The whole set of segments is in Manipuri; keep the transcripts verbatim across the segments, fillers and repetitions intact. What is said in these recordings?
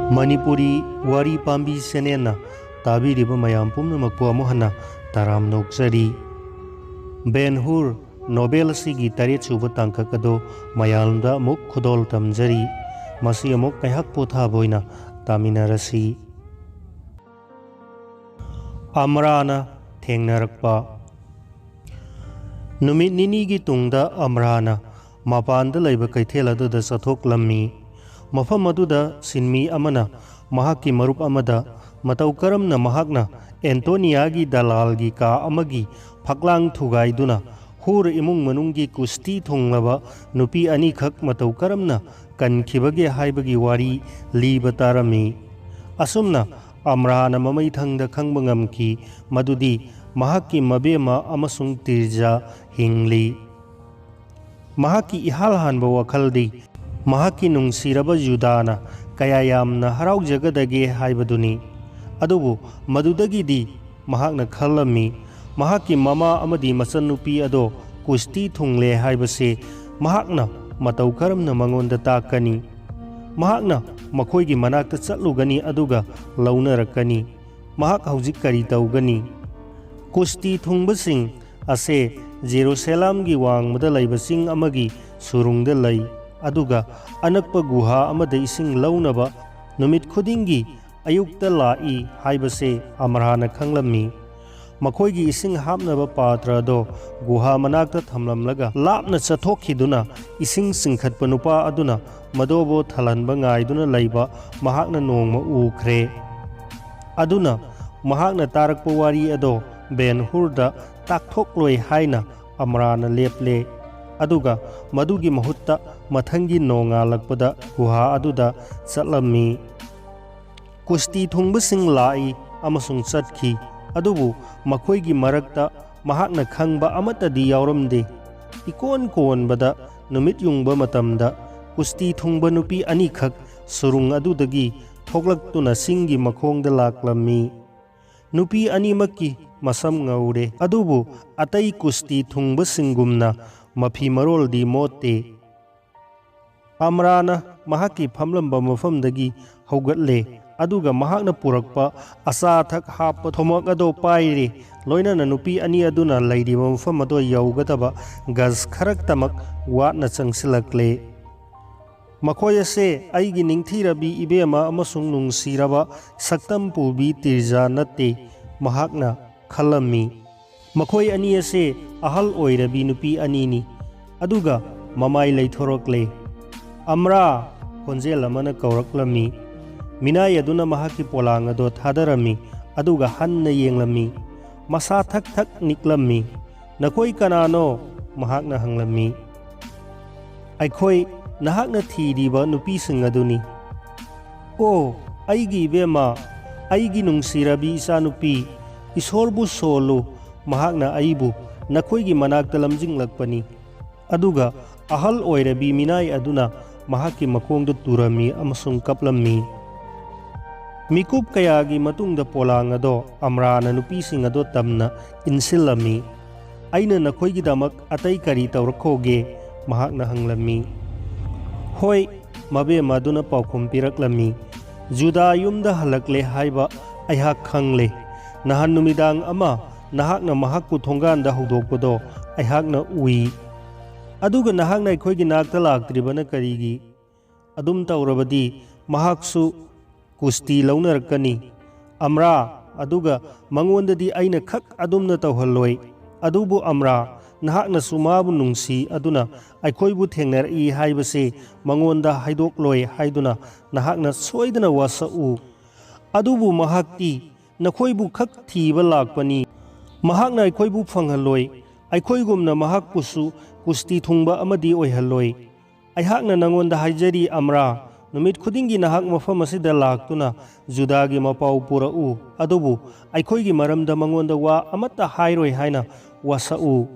ꯃꯅꯤꯄꯨꯔꯤ ꯋꯥꯔꯤ ꯄꯥꯝꯕꯤ ꯆꯦꯅꯦꯜꯅ ꯇꯥꯕꯤꯔꯤꯕ ꯃꯌꯥꯝ ꯄꯨꯝꯅꯃꯛꯄꯨ ꯑꯃꯨꯛ ꯍꯟꯅ ꯇꯔꯥꯝꯅ ꯑꯣꯛꯆꯔꯤ꯫ ꯕꯦꯟ ꯍꯨꯔ ꯅꯣꯕꯦꯜ ꯑꯁꯤꯒꯤ ꯇꯔꯦꯠ ꯁꯨꯕ ꯇꯥꯡꯀꯛ ꯑꯗꯨ ꯃꯌꯥꯝꯗ ꯑꯃꯨꯛ ꯈꯨꯗꯣꯜ ꯇꯝꯖꯔꯤ꯫ ꯃꯁꯤ ꯑꯃꯨꯛ ꯉꯥꯏꯍꯥꯛ ꯄꯣꯊꯥꯕ ꯑꯣꯏꯅ ꯇꯥꯃꯤꯟꯅꯔꯁꯤ꯫ ꯑꯃꯔꯥꯅ ꯊꯦꯡꯅꯔꯛꯄ꯫ ꯅꯨꯃꯤꯠ ꯅꯤꯅꯤꯒꯤ ꯇꯨꯡꯗ ꯑꯃꯔꯥꯅ ꯃꯄꯥꯟꯗ ꯂꯩꯕ ꯀꯩꯊꯦꯜ ꯑꯗꯨꯗ ꯆꯠꯊꯣꯛꯂꯝꯃꯤ꯫ ꯃꯐꯝ ꯑꯗꯨꯗ ꯁꯤꯟꯃꯤ ꯑꯃꯅ ꯃꯍꯥꯛꯀꯤ ꯃꯔꯨꯞ ꯑꯃꯗ ꯃꯇꯧ ꯀꯔꯝꯅ ꯃꯍꯥꯛꯅ ꯑꯦꯟꯇꯣꯅꯤꯌꯥꯒꯤ ꯗꯂꯥꯜꯒꯤ ꯀꯥ ꯑꯃꯒꯤ ꯐꯛꯂꯥꯡ ꯊꯨꯒꯥꯏꯗꯨꯅ ꯍꯨꯔ ꯏꯃꯨꯡ ꯃꯅꯨꯡꯒꯤ ꯀꯨꯁꯇꯤ ꯊꯨꯡꯂꯕ ꯅꯨꯄꯤ ꯑꯅꯤꯈꯛ ꯃꯇꯧ ꯀꯔꯝꯅ ꯀꯟꯈꯤꯕꯒꯦ ꯍꯥꯏꯕꯒꯤ ꯋꯥꯔꯤ ꯂꯤꯕ ꯇꯥꯔꯝꯃꯤ꯫ ꯑꯁꯨꯝꯅ ꯑꯝꯔꯥꯅ ꯃꯃꯩꯊꯪꯗ ꯈꯪꯕ ꯉꯝꯈꯤ ꯃꯗꯨꯗꯤ ꯃꯍꯥꯛꯀꯤ ꯃꯕꯦꯝꯃ ꯑꯃꯁꯨꯡ ꯇꯤꯔꯖꯥ ꯍꯤꯡꯂꯤ꯫ ꯃꯍꯥꯛꯀꯤ ꯏꯍꯥꯟ ꯍꯥꯟꯕ ꯋꯥꯈꯜꯗꯤ ꯃꯍꯥꯛꯀꯤ ꯅꯨꯡꯁꯤꯔꯕ ꯌꯨꯗꯥꯅ ꯀꯌꯥ ꯌꯥꯝꯅ ꯍꯔꯥꯎꯖꯒꯗꯒꯦ ꯍꯥꯏꯕꯗꯨꯅꯤ꯫ ꯑꯗꯨꯕꯨ ꯃꯗꯨꯗꯒꯤꯗꯤ ꯃꯍꯥꯛꯅ ꯈꯜꯂꯝꯃꯤ, ꯃꯍꯥꯛꯀꯤ ꯃꯃꯥ ꯑꯃꯗꯤ ꯃꯆꯟꯅꯨꯄꯤ ꯑꯗꯣ ꯀꯨꯁꯇꯤ ꯊꯨꯡꯂꯦ ꯍꯥꯏꯕꯁꯦ ꯃꯍꯥꯛꯅ ꯃꯇꯧ ꯀꯔꯝꯅ ꯃꯉꯣꯟꯗ ꯇꯥꯛꯀꯅꯤ? ꯃꯍꯥꯛꯅ ꯃꯈꯣꯏꯒꯤ ꯃꯅꯥꯛꯇ ꯆꯠꯂꯨꯒꯅꯤ ꯑꯗꯨꯒ ꯂꯧꯅꯔꯛꯀꯅꯤ꯫ ꯃꯍꯥꯛ ꯍꯧꯖꯤꯛ ꯀꯔꯤ ꯇꯧꯒꯅꯤ? ꯀꯨꯁꯇꯤ ꯊꯨꯡꯕꯁꯤꯡ ꯑꯁꯦ ꯖꯦꯔꯨꯁꯂꯝꯒꯤ ꯋꯥꯡꯃꯗ ꯂꯩꯕ ꯆꯤꯡ ꯑꯃꯒꯤ ꯁꯨꯔꯨꯡꯗ ꯂꯩ, ꯑꯗꯨꯒ ꯑꯅꯛꯄ ꯒꯨꯍꯥ ꯑꯃꯗ ꯏꯁꯤꯡ ꯂꯧꯅꯕ ꯅꯨꯃꯤꯠ ꯈꯨꯗꯤꯡꯒꯤ ꯑꯌꯨꯛꯇ ꯂꯥꯛꯏ ꯍꯥꯏꯕꯁꯦ ꯑꯃꯔꯥꯅ ꯈꯪꯂꯝꯃꯤ꯫ ꯃꯈꯣꯏꯒꯤ ꯏꯁꯤꯡ ꯍꯥꯞꯅꯕ ꯄꯥꯇ꯭ꯔ ꯑꯗꯣ ꯒꯨꯍꯥ ꯃꯅꯥꯛꯇ ꯊꯝꯂꯝꯂꯒ ꯂꯥꯞꯅ ꯆꯠꯊꯣꯛꯈꯤꯗꯨꯅ ꯏꯁꯤꯡ ꯆꯤꯡꯈꯠꯄ ꯅꯨꯄꯥ ꯑꯗꯨꯅ ꯃꯗꯨꯕꯨ ꯊꯜꯍꯟꯕ ꯉꯥꯏꯗꯨꯅ ꯂꯩꯕ ꯃꯍꯥꯛꯅ ꯅꯣꯡꯃ ꯎꯈ꯭ꯔꯦ꯫ ꯑꯗꯨꯅ ꯃꯍꯥꯛꯅ ꯇꯥꯔꯛꯄ ꯋꯥꯔꯤ ꯑꯗꯣ ꯕꯦꯟ ꯍꯨꯔꯗ ꯇꯥꯛꯊꯣꯛꯂꯣꯏ ꯍꯥꯏꯅ ꯑꯃꯔꯥꯅ ꯂꯦꯞꯂꯦ꯫ ꯑꯗꯨꯒ ꯃꯗꯨꯒꯤ ꯃꯍꯨꯠꯇ ꯃꯊꯪꯒꯤ ꯅꯣꯡꯉꯥꯜꯂꯛꯄꯗ ꯒꯨꯍꯥ ꯑꯗꯨꯗ ꯆꯠꯂꯝꯃꯤ꯫ ꯀꯨꯁꯇꯤ ꯊꯨꯡꯕꯁꯤꯡ ꯂꯥꯛꯏ ꯑꯃꯁꯨꯡ ꯆꯠꯈꯤ, ꯑꯗꯨꯕꯨ ꯃꯈꯣꯏꯒꯤ ꯃꯔꯛꯇ ꯃꯍꯥꯛꯅ ꯈꯪꯕ ꯑꯃꯠꯇꯗꯤ ꯌꯥꯎꯔꯝꯗꯦ꯫ ꯏꯀꯣꯟ ꯀꯣꯟꯕꯗ ꯅꯨꯃꯤꯠ ꯌꯨꯡꯕ ꯃꯇꯝꯗ ꯀꯨꯁꯇꯤ ꯊꯨꯡꯕ ꯅꯨꯄꯤ ꯑꯅꯤꯈꯛ ꯁꯨꯔꯨꯡ ꯑꯗꯨꯗꯒꯤ ꯊꯣꯛꯂꯛꯇꯨꯅ ꯆꯤꯡꯒꯤ ꯃꯈꯣꯡꯗ ꯂꯥꯛꯂꯝꯃꯤ꯫ ꯅꯨꯄꯤ ꯑꯅꯤꯃꯛꯀꯤ ꯃꯁꯝ ꯉꯧꯔꯦ, ꯑꯗꯨꯕꯨ ꯑꯇꯩ ꯀꯨꯁꯇꯤ ꯊꯨꯡꯕꯁꯤꯡꯒꯨꯝꯅ ꯃꯐꯤ ꯃꯔꯣꯜꯗꯤ ꯃꯣꯠꯇꯦ꯫ ꯑꯃꯔꯥꯅ ꯃꯍꯥꯛꯀꯤ ꯐꯝꯂꯝꯕ ꯃꯐꯝꯗꯒꯤ ꯍꯧꯒꯠꯂꯦ, ꯑꯗꯨꯒ ꯃꯍꯥꯛꯅ ꯄꯨꯔꯛꯄ ꯑꯆꯥ ꯑꯊꯛ ꯍꯥꯞꯄ ꯊꯨꯝꯃꯣꯛ ꯑꯗꯨ ꯄꯥꯏꯔꯦ, ꯂꯣꯏꯅꯅ ꯅꯨꯄꯤ ꯑꯅꯤ ꯑꯗꯨꯅ ꯂꯩꯔꯤꯕ ꯃꯐꯝ ꯑꯗꯨ ꯌꯧꯒꯗꯕ ꯒꯖ ꯈꯔꯇꯃꯛ ꯋꯥꯠꯅ ꯆꯪꯁꯤꯜꯂꯛꯂꯦ꯫ "ꯃꯈꯣꯏ ꯑꯁꯦ ꯑꯩꯒꯤ ꯅꯤꯡꯊꯤꯔꯕꯤ ꯏꯕꯦꯝꯃ ꯑꯃꯁꯨꯡ ꯅꯨꯡꯁꯤꯔꯕ ꯁꯛꯇꯝ ꯄꯨꯕꯤ ꯇꯤꯔꯖꯥ ꯅꯠꯇꯦ," ꯃꯍꯥꯛꯅ ꯈꯜꯂꯝꯃꯤ꯫ "ꯃꯈꯣꯏ ꯑꯅꯤ ꯑꯁꯦ ꯑꯍꯜ ꯑꯣꯏꯔꯕꯤ ꯅꯨꯄꯤ ꯑꯅꯤꯅꯤ꯫" ꯑꯗꯨꯒ ꯃꯃꯥꯏ ꯂꯩꯊꯣꯔꯛꯂꯦ꯫ "ꯑꯝꯔꯥ!" ꯈꯣꯟꯖꯦꯜ ꯑꯃꯅ ꯀꯧꯔꯛꯂꯝꯃꯤ꯫ ꯃꯤꯅꯥꯏ ꯑꯗꯨꯅ ꯃꯍꯥꯛꯀꯤ ꯄꯣꯂꯥꯡ ꯑꯗꯣ ꯊꯥꯗꯔꯝꯃꯤ, ꯑꯗꯨꯒ ꯍꯟꯅ ꯌꯦꯡꯂꯝꯃꯤ꯫ ꯃꯁꯥ ꯊꯛ ꯊꯛ ꯅꯤꯛꯂꯝꯃꯤ꯫ "ꯅꯈꯣꯏ ꯀꯅꯥꯅꯣ?" ꯃꯍꯥꯛꯅ ꯍꯪꯂꯝꯃꯤ꯫ "ꯑꯩꯈꯣꯏ ꯅꯍꯥꯛꯅ ꯊꯤꯔꯤꯕ ꯅꯨꯄꯤꯁꯤꯡ ꯑꯗꯨꯅꯤ꯫" "ꯑꯣ, ꯑꯩꯒꯤ ꯏꯕꯦꯝꯃ, ꯑꯩꯒꯤ ꯅꯨꯡꯁꯤꯔꯕꯤ ꯏꯆꯥꯅꯨꯄꯤ, ꯏꯁꯣꯔꯕꯨ ꯁꯣꯜꯂꯨ, ꯃꯍꯥꯛꯅ ꯑꯩꯕꯨ ꯅꯈꯣꯏꯒꯤ ꯃꯅꯥꯛꯇ ꯂꯝꯖꯤꯡꯂꯛꯄꯅꯤ꯫" ꯑꯗꯨꯒ ꯑꯍꯜ ꯑꯣꯏꯔꯕꯤ ꯃꯤꯅꯥꯏ ꯑꯗꯨꯅ ꯃꯍꯥꯛꯀꯤ ꯃꯈꯣꯡꯗ ꯇꯨꯔꯝꯃꯤ ꯑꯃꯁꯨꯡ ꯀꯞꯂꯝꯃꯤ꯫ ꯃꯤꯀꯨꯞ ꯀꯌꯥꯒꯤ ꯃꯇꯨꯡꯗ ꯄꯣꯂꯥꯡ ꯑꯗꯣ ꯑꯝꯔꯥꯅ ꯅꯨꯄꯤꯁꯤꯡ ꯑꯗꯣ ꯇꯝꯅ ꯏꯟꯁꯤꯜꯂꯝꯃꯤ꯫ "ꯑꯩꯅ ꯅꯈꯣꯏꯒꯤꯗꯃꯛ ꯑꯇꯩ ꯀꯔꯤ ꯇꯧꯔꯛꯈꯣꯒꯦ?" ꯃꯍꯥꯛꯅ ꯍꯪꯂꯝꯃꯤ꯫ "ꯍꯣꯏ," ꯃꯕꯦꯝꯃ ꯑꯗꯨꯅ ꯄꯥꯎꯈꯨꯝ ꯄꯤꯔꯛꯂꯝꯃꯤ, "ꯖꯨꯗꯥ ꯌꯨꯝꯗ ꯍꯜꯂꯛꯂꯦ ꯍꯥꯏꯕ ꯑꯩꯍꯥꯛ ꯈꯪꯂꯦ꯫ ꯅꯍꯥꯟ ꯅꯨꯃꯤꯗꯥꯡ ꯑꯃ ꯅꯍꯥꯛꯅ ꯃꯍꯥꯛꯄꯨ ꯊꯣꯡꯒꯥꯟꯗ ꯍꯧꯗꯣꯛꯄꯗꯣ ꯑꯩꯍꯥꯛꯅ ꯎꯏ꯫ ꯑꯗꯨꯒ ꯅꯍꯥꯛꯅ ꯑꯩꯈꯣꯏꯒꯤ ꯅꯥꯛꯇ ꯂꯥꯛꯇ꯭ꯔꯤꯕꯅ ꯀꯔꯤꯒꯤ? ꯑꯗꯨꯝ ꯇꯧꯔꯕꯗꯤ ꯃꯍꯥꯛꯁꯨ ꯀꯨꯁꯇꯤ ꯂꯧꯅꯔꯛꯀꯅꯤ, ꯑꯝꯔꯥ, ꯑꯗꯨꯒ ꯃꯉꯣꯟꯗꯗꯤ ꯑꯩꯅ ꯈꯛ ꯑꯗꯨꯝꯅ ꯇꯧꯍꯜꯂꯣꯏ꯫ ꯑꯗꯨꯕꯨ ꯑꯝꯔꯥ, ꯅꯍꯥꯛꯅꯁꯨ ꯃꯥꯕꯨ ꯅꯨꯡꯁꯤ, ꯑꯗꯨꯅ ꯑꯩꯈꯣꯏꯕꯨ ꯊꯦꯡꯅꯔꯛꯏ ꯍꯥꯏꯕꯁꯦ ꯃꯉꯣꯟꯗ ꯍꯥꯏꯗꯣꯛꯂꯣꯏ ꯍꯥꯏꯗꯨꯅ ꯅꯍꯥꯛꯅ ꯁꯣꯏꯗꯅ ꯋꯥꯁꯛꯎ꯫ ꯑꯗꯨꯕꯨ ꯃꯍꯥꯛꯇꯤ ꯅꯈꯣꯏꯕꯨ ꯈꯛ ꯊꯤꯕ ꯂꯥꯛꯄꯅꯤ꯫ ꯃꯍꯥꯛꯅ ꯑꯩꯈꯣꯏꯕꯨ ꯐꯪꯍꯜꯂꯣꯏ, ꯑꯩꯈꯣꯏꯒꯨꯝꯅ ꯃꯍꯥꯛꯄꯨꯁꯨ ꯀꯨꯁꯇꯤ ꯊꯨꯡꯕ ꯑꯃꯗꯤ ꯑꯣꯏꯍꯜꯂꯣꯏ꯫ ꯑꯩꯍꯥꯛꯅ ꯅꯉꯣꯟꯗ ꯍꯥꯏꯖꯔꯤ, ꯑꯝꯔꯥ, ꯅꯨꯃꯤꯠ ꯈꯨꯗꯤꯡꯒꯤ ꯅꯍꯥꯛ ꯃꯐꯝ ꯑꯁꯤꯗ ꯂꯥꯛꯇꯨꯅ ꯖꯨꯗꯥꯒꯤ ꯃꯄꯥꯎ ꯄꯨꯔꯛꯎ, ꯑꯗꯨꯕꯨ ꯑꯩꯈꯣꯏꯒꯤ ꯃꯔꯝꯗ ꯃꯉꯣꯟꯗ ꯋꯥ ꯑꯃꯠꯇ ꯍꯥꯏꯔꯣꯏ ꯍꯥꯏꯅ ꯋꯥꯁꯛꯎ꯫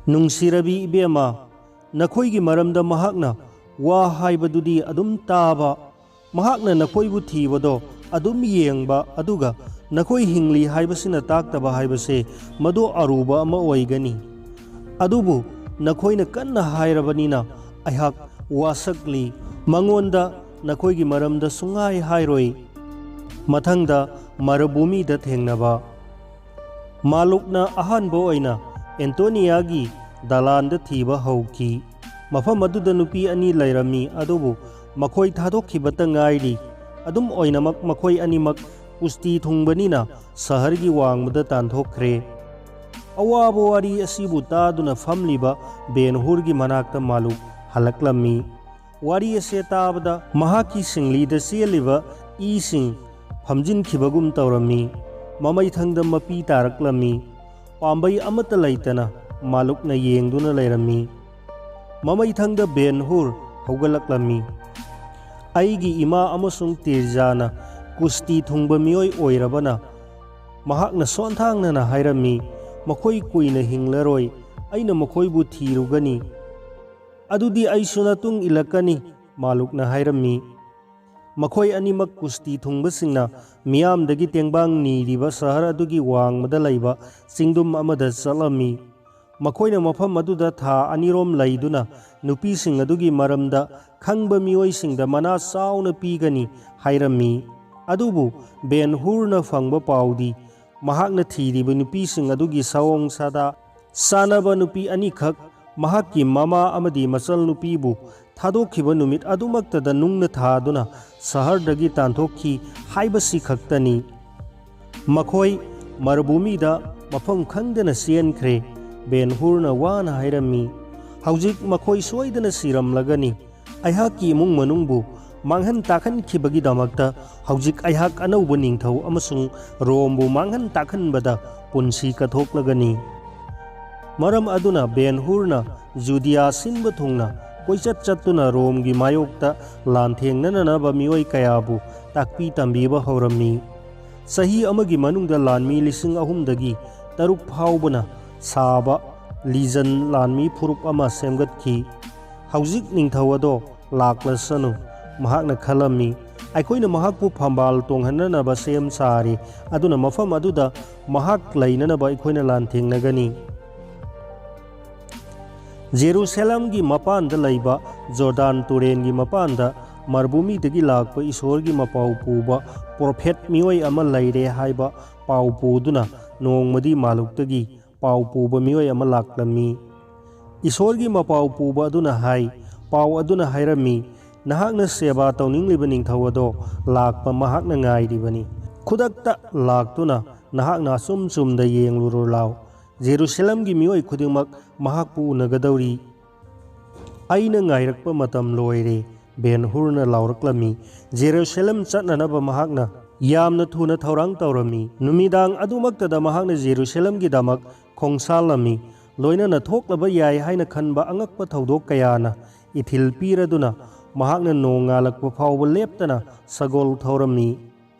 ꯅꯨꯡꯁꯤꯔꯕꯤ ꯏꯕꯦꯝꯃ, ꯅꯈꯣꯏꯒꯤ ꯃꯔꯝꯗ ꯃꯍꯥꯛꯅ ꯋꯥ ꯍꯥꯏꯕꯗꯨꯗꯤ ꯑꯗꯨꯝ ꯇꯥꯕ, ꯃꯍꯥꯛꯅ ꯅꯈꯣꯏꯕꯨ ꯊꯤꯕꯗꯣ ꯑꯗꯨꯝ ꯌꯦꯡꯕ, ꯑꯗꯨꯒ ꯅꯈꯣꯏ ꯍꯤꯡꯂꯤ ꯍꯥꯏꯕꯁꯤꯅ ꯇꯥꯛꯇꯕ ꯍꯥꯏꯕꯁꯦ ꯃꯗꯨ ꯑꯔꯨꯕ ꯑꯃ ꯑꯣꯏꯒꯅꯤ꯫ ꯑꯗꯨꯕꯨ ꯅꯈꯣꯏꯅ ꯀꯟꯅ ꯍꯥꯏꯔꯕꯅꯤꯅ ꯑꯩꯍꯥꯛ ꯋꯥꯁꯛꯂꯤ꯫ ꯃꯉꯣꯟꯗ ꯅꯈꯣꯏꯒꯤ ꯃꯔꯝꯗ ꯁꯨꯡꯍꯥꯏ ꯍꯥꯏꯔꯣꯏ꯫ ꯃꯊꯪꯗ ꯃꯔꯨꯚꯨꯃꯤꯗ ꯊꯦꯡꯅꯕ꯫ ꯃꯥꯂꯨꯛꯅ ꯑꯍꯥꯟꯕ ꯑꯣꯏꯅ ꯑꯦꯟꯇꯣꯅꯤꯌꯥꯒꯤ ꯗꯂꯥꯟꯗ ꯊꯤꯕ ꯍꯧꯈꯤ꯫ ꯃꯐꯝ ꯑꯗꯨꯗ ꯅꯨꯄꯤ ꯑꯅꯤ ꯂꯩꯔꯝꯃꯤ, ꯑꯗꯨꯕꯨ ꯃꯈꯣꯏ ꯊꯥꯗꯣꯛꯈꯤꯕꯇ ꯉꯥꯏꯔꯤ꯫ ꯑꯗꯨꯝ ꯑꯣꯏꯅꯃꯛ, ꯃꯈꯣꯏ ꯑꯅꯤꯃꯛ ꯀꯨꯁꯇꯤ ꯊꯨꯡꯕꯅꯤꯅ ꯁꯍꯔꯒꯤ ꯋꯥꯡꯃꯗ ꯇꯥꯟꯊꯣꯛꯈ꯭ꯔꯦ꯫ ꯑꯋꯥꯕ ꯋꯥꯔꯤ ꯑꯁꯤꯕꯨ ꯇꯥꯗꯨꯅ ꯐꯝꯂꯤꯕ ꯕꯦꯟ ꯍꯨꯔꯒꯤ ꯃꯅꯥꯛꯇ ꯃꯥꯂꯨꯛ ꯍꯜꯂꯛꯂꯝꯃꯤ꯫ ꯋꯥꯔꯤ ꯑꯁꯤ ꯇꯥꯕꯗ ꯃꯍꯥꯛꯀꯤ ꯁꯤꯡꯂꯤꯗ ꯆꯦꯜꯂꯤꯕ ꯏꯁꯤꯡ ꯐꯝꯖꯤꯟꯈꯤꯕꯒꯨꯝ ꯇꯧꯔꯝꯃꯤ꯫ ꯃꯃꯩꯊꯪꯗ ꯃꯄꯤ ꯇꯥꯔꯛꯂꯝꯃꯤ꯫ ꯄꯥꯝꯕꯩ ꯑꯃꯠꯇ ꯂꯩꯇꯅ ꯃꯥꯂꯨꯛꯅ ꯌꯦꯡꯗꯨꯅ ꯂꯩꯔꯝꯃꯤ꯫ ꯃꯃꯩꯊꯪꯗ ꯕꯦꯟ ꯍꯨꯔ ꯍꯧꯒꯠꯂꯛꯂꯝꯃꯤ꯫ "ꯑꯩꯒꯤ ꯏꯃꯥ ꯑꯃꯁꯨꯡ ꯇꯤꯔꯖꯥꯅ ꯀꯨꯁꯇꯤ ꯊꯨꯡꯕ ꯃꯤꯑꯣꯏ ꯑꯣꯏꯔꯕꯅ, ꯃꯍꯥꯛꯅ ꯁꯣꯟꯊꯥꯡꯅꯅ ꯍꯥꯏꯔꯝꯃꯤ, 'ꯃꯈꯣꯏ ꯀꯨꯏꯅ ꯍꯤꯡꯂꯔꯣꯏ, ꯑꯩꯅ ꯃꯈꯣꯏꯕꯨ ꯊꯤꯔꯨꯒꯅꯤ꯫ ꯑꯗꯨꯗꯤ ꯑꯩꯁꯨ ꯅꯇꯨꯡ ꯏꯜꯂꯛꯀꯅꯤ," ꯃꯥꯂꯨꯛꯅ ꯍꯥꯏꯔꯝꯃꯤ꯫ ꯃꯈꯣꯏ ꯑꯅꯤꯃꯛ ꯀꯨꯁꯇꯤ ꯊꯨꯡꯕꯁꯤꯡꯅ ꯃꯤꯌꯥꯝꯗꯒꯤ ꯇꯦꯡꯕꯥꯡ ꯅꯤꯔꯤꯕ ꯁꯍꯔ ꯑꯗꯨꯒꯤ ꯋꯥꯡꯃꯗ ꯂꯩꯕ ꯆꯤꯡꯗꯨꯝ ꯑꯃꯗ ꯆꯠꯂꯝꯃꯤ꯫ ꯃꯈꯣꯏꯅ ꯃꯐꯝ ꯑꯗꯨꯗ ꯊꯥ ꯑꯅꯤꯔꯣꯝ ꯂꯩꯗꯨꯅ ꯅꯨꯄꯤꯁꯤꯡ ꯑꯗꯨꯒꯤ ꯃꯔꯝꯗ ꯈꯪꯕ ꯃꯤꯑꯣꯏꯁꯤꯡꯗ ꯃꯅꯥ ꯆꯥꯎꯅ ꯄꯤꯒꯅꯤ ꯍꯥꯏꯔꯝꯃꯤ꯫ ꯑꯗꯨꯕꯨ ꯕꯦꯟ ꯍꯨꯔꯅ ꯐꯪꯕ ꯄꯥꯎꯗꯤ ꯃꯍꯥꯛꯅ ꯊꯤꯔꯤꯕ ꯅꯨꯄꯤꯁꯤꯡ ꯑꯗꯨꯒꯤ ꯁꯑꯣꯡ ꯁꯥꯗꯥ ꯆꯥꯅꯕ ꯅꯨꯄꯤ ꯑꯅꯤꯈꯛ, ꯃꯍꯥꯛꯀꯤ ꯃꯃꯥ ꯑꯃꯗꯤ ꯃꯆꯜꯅꯨꯄꯤꯕꯨ ꯊꯥꯗꯣꯛꯈꯤꯕ ꯅꯨꯃꯤꯠ ꯑꯗꯨꯃꯛꯇꯗ ꯅꯨꯡꯅ ꯊꯥꯗꯨꯅ ꯁꯍꯔꯗꯒꯤ ꯇꯥꯟꯊꯣꯛꯈꯤ ꯍꯥꯏꯕꯁꯤ ꯈꯛꯇꯅꯤ꯫ ꯃꯈꯣꯏ ꯃꯔꯨꯚꯨꯃꯤꯗ ꯃꯐꯝ ꯈꯪꯗꯅ ꯆꯦꯟꯈ꯭ꯔꯦ꯫ ꯕꯦꯟ ꯍꯨꯔꯅ ꯋꯥꯅ ꯍꯥꯏꯔꯝꯃꯤ, "ꯍꯧꯖꯤꯛ ꯃꯈꯣꯏ ꯁꯣꯏꯗꯅ ꯁꯤꯔꯝꯂꯒꯅꯤ꯫ ꯑꯩꯍꯥꯛꯀꯤ ꯏꯃꯨꯡ ꯃꯅꯨꯡꯕꯨ ꯃꯥꯡꯍꯟ ꯇꯥꯛꯍꯟꯈꯤꯕꯒꯤꯗꯃꯛꯇ ꯍꯧꯖꯤꯛ ꯑꯩꯍꯥꯛ ꯑꯅꯧꯕ ꯅꯤꯡꯊꯧ ꯑꯃꯁꯨꯡ ꯔꯣꯝꯕꯨ ꯃꯥꯡꯍꯟ ꯇꯥꯛꯍꯟꯕꯗ ꯄꯨꯟꯁꯤ ꯀꯠꯊꯣꯛꯂꯒꯅꯤ"꯫ ꯃꯔꯝ ꯑꯗꯨꯅ ꯕꯦꯟ ꯍꯨꯔꯅ ꯖꯨꯗꯤꯌꯥ ꯁꯤꯟꯕ ꯊꯨꯡꯅ ꯀꯣꯏꯆꯠ ꯆꯠꯇꯨꯅ ꯔꯣꯝꯒꯤ ꯃꯥꯌꯣꯛꯇ ꯂꯥꯟꯊꯦꯡꯅꯅꯅꯕ ꯃꯤꯑꯣꯏ ꯀꯌꯥꯕꯨ ꯇꯥꯛꯄꯤ ꯇꯝꯕꯤꯕ ꯍꯧꯔꯝꯃꯤ꯫ ꯆꯍꯤ ꯑꯃꯒꯤ ꯃꯅꯨꯡꯗ ꯂꯥꯟꯃꯤ ꯂꯤꯁꯤꯡ ꯑꯍꯨꯝꯗꯒꯤ ꯇꯔꯨꯛ ꯐꯥꯎꯕꯅ ꯁꯥꯕ ꯂꯤꯖꯟ ꯂꯥꯟꯃꯤ ꯐꯨꯔꯨꯞ ꯑꯃ ꯁꯦꯝꯒꯠꯈꯤ꯫ "ꯍꯧꯖꯤꯛ ꯅꯤꯡꯊꯧ ꯑꯗꯣ ꯂꯥꯛꯂꯁꯅꯨ", ꯃꯍꯥꯛꯅ ꯈꯜꯂꯝꯃꯤ꯫ "ꯑꯩꯈꯣꯏꯅ ꯃꯍꯥꯛꯄꯨ ꯐꯝꯕꯥꯜ ꯇꯣꯡꯍꯟꯅꯅꯕ ꯁꯦꯝ ꯁꯥꯔꯤ, ꯑꯗꯨꯅ ꯃꯐꯝ ꯑꯗꯨꯗ ꯃꯍꯥꯛ ꯂꯩꯅꯅꯕ ꯑꯩꯈꯣꯏꯅ ꯂꯥꯟꯊꯦꯡꯅꯒꯅꯤ"꯫ ꯖꯦꯔꯨꯁꯥꯂꯦꯝꯒꯤ ꯃꯄꯥꯟꯗ ꯂꯩꯕ ꯖꯣꯔꯗꯥꯟ ꯇꯨꯔꯦꯟꯒꯤ ꯃꯄꯥꯟꯗ ꯃꯔꯨꯚꯨꯃꯤꯗꯒꯤ ꯂꯥꯛꯄ ꯏꯁꯣꯔꯒꯤ ꯃꯄꯥꯎ ꯄꯨꯕ ꯄ꯭ꯔꯣꯐꯦꯠ ꯃꯤꯑꯣꯏ ꯑꯃ ꯂꯩꯔꯦ ꯍꯥꯏꯕ ꯄꯥꯎ ꯄꯨꯗꯨꯅ ꯅꯣꯡꯃꯗꯤ ꯃꯥꯂꯨꯛꯇꯒꯤ ꯄꯥꯎ ꯄꯨꯕ ꯃꯤꯑꯣꯏ ꯑꯃ ꯂꯥꯛꯂꯝꯃꯤ꯫ ꯏꯁꯣꯔꯒꯤ ꯃꯄꯥꯎ ꯄꯨꯕ ꯑꯗꯨꯅ ꯍꯥꯏ, ꯄꯥꯎ ꯑꯗꯨꯅ ꯍꯥꯏꯔꯝꯃꯤ, "ꯅꯍꯥꯛꯅ ꯁꯦꯕꯥ ꯇꯧꯅꯤꯡꯂꯤꯕ ꯅꯤꯡꯊꯧ ꯑꯗꯣ ꯂꯥꯛꯄ ꯃꯍꯥꯛꯅ ꯉꯥꯏꯔꯤꯕꯅꯤ꯫ ꯈꯨꯗꯛꯇ ꯂꯥꯛꯇꯨꯅ ꯅꯍꯥꯛꯅ ꯑꯆꯨꯝ ꯆꯨꯝꯗ ꯌꯦꯡꯂꯨꯔꯣ ꯂꯥꯎ꯫ ꯖꯦꯔꯨꯁꯂꯝꯒꯤ ꯃꯤꯑꯣꯏ ꯈꯨꯗꯤꯡꯃꯛ ꯃꯍꯥꯛꯄꯨ ꯎꯅꯒꯗꯧꯔꯤ꯫ ꯑꯩꯅ ꯉꯥꯏꯔꯛꯄ ꯃꯇꯝ ꯂꯣꯏꯔꯦ," ꯕꯦꯟ ꯍꯨꯔꯅ ꯂꯥꯎꯔꯛꯂꯝꯃꯤ꯫ ꯖꯦꯔꯨꯁꯂꯝ ꯆꯠꯅꯅꯕ ꯃꯍꯥꯛꯅ ꯌꯥꯝꯅ ꯊꯨꯅ ꯊꯧꯔꯥꯡ ꯇꯧꯔꯝꯃꯤ꯫ ꯅꯨꯃꯤꯗꯥꯡ ꯑꯗꯨꯃꯛꯇꯗ ꯃꯍꯥꯛꯅ ꯖꯦꯔꯨꯁꯂꯝꯒꯤꯗꯃꯛ ꯈꯣꯡꯁꯥꯜꯂꯝꯃꯤ꯫ ꯂꯣꯏꯅꯅ ꯊꯣꯛꯂꯕ ꯌꯥꯏ ꯍꯥꯏꯅ ꯈꯟꯕ ꯑꯉꯛꯄ ꯊꯧꯗꯣꯛ ꯀꯌꯥꯅ ꯏꯊꯤꯜ ꯄꯤꯔꯗꯨꯅ ꯃꯍꯥꯛꯅ ꯅꯣꯡꯉꯥꯜꯂꯛꯄ ꯐꯥꯎꯕ ꯂꯦꯞꯇꯅ ꯁꯒꯣꯜ ꯊꯧꯔꯝꯃꯤ꯫